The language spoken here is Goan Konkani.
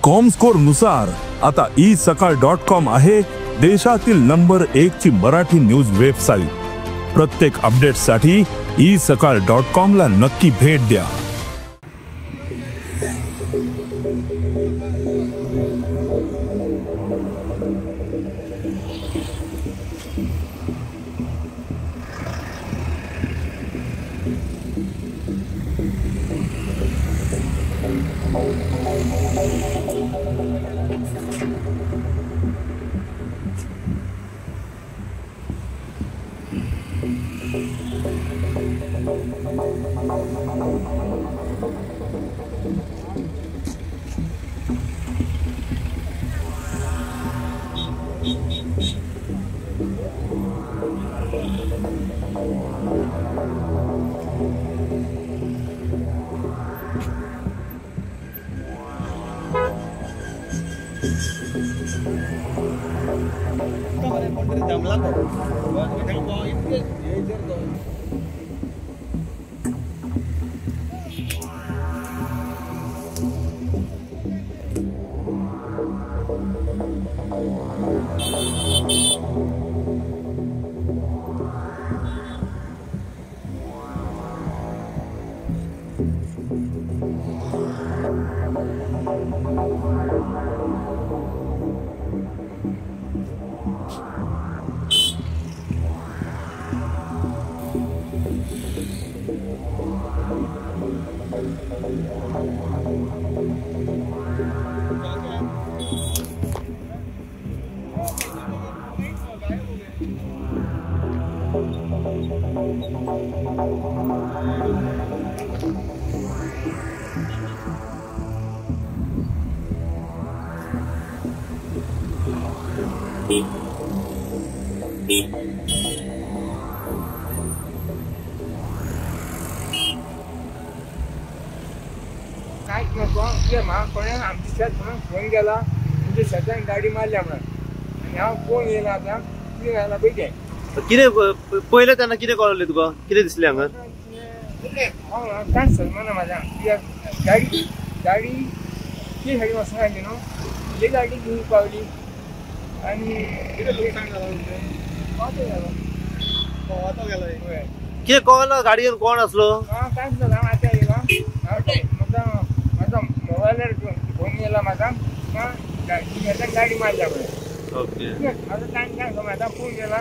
कॉमस्कोर नुसार आता ई सकाळ डॉट कॉम आहे देशातील नंबर 1 ची मराठी न्यूज वेबसाईट। प्रत्येक अपडेटसाठी ई सकाळ डॉट कॉम ला नक्की भेट द्या। कांयच नको कित्याक म्हाका कोणें आमच्या शेत म्हणून फोन केला, तुमच्या शेतान गाडी मारल्या म्हणून, आनी हांव कोण येयला आतां कितें जालां पळय तें. कितें पयलें तेन्ना कितें कळ्ळें तुका, कितें दिसलें हांगा? हांव कांयच समजना म्हाज्या, कित्याक गाडी गाडी ती सायडीन वचना आसली न्हू, ही गाडी घेवन पावली आनी कितें लुकसाण जालां तुमचें? वातो गेलो. कितें कळ्ळें गाडयेन कोण आसलो? हांव कांयच जालां, हांव आतां येयला, म्हाका म्हाजो मोबायलार फोन येयला म्हाका, गाडी मारल्या पळय. ओके, म्हाजो टायम कांय खबर, आतां फोन केला.